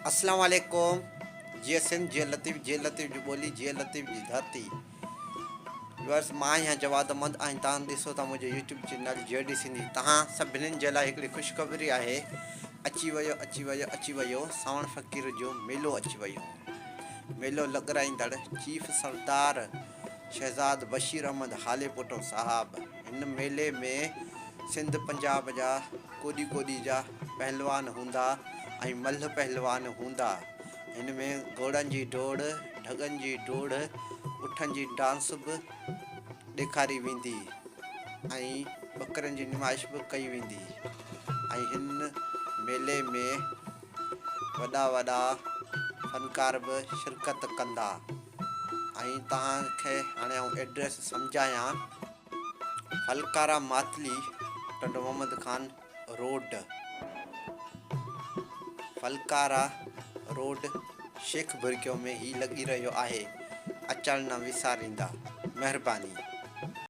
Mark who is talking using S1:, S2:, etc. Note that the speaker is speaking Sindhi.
S1: اسلام عليڪم جيئي سنڌ جيئي لطيف جيئي لطيف جي ٻولي جيئي لطيف جي ڌرتي ويورس مان آهيان جواد احمد ۽ توهان ڏسو ٿا منهنجو YouTube channel G D Sindhi توهان سڀنين جي لاء هڪڙي خوشخبري آهي اچي ويو اچي ويو اچي ويو سانوڻ فقير جو ميلو اچي ويو ميلو لڳرائيندڙ چيف سردار شهزاد بشير احمد هاليپوٽو صاحب هن ميلي ۾ سنڌ پنجاب جا ڪوڏي ڪوڏي جا پهلوان هوندا ۽ ملهه پهلوان هوندا. هن ۾ گهوڙن جي ڊوڙ، ڍڳن جي ڊوڙ، اٺن جي ڊانس به ڏيکاري ويندي ۽ ٻڪرين جي نمائش به ڪئي ويندي ۽ هن ميلي ۾ وڏا وڏا فنڪار به شرڪت ڪندا ۽ توهان کي هاڻي آئون ايڊريس سمجهايان. ڦلڪارا ماتلي ٽنڊو محمد خان روڊ ڦلڪارا روڊ شيخ ڀرڪيو ۾ هي لڳي رهيو آهي اچڻ نه وساريندا مهرباني.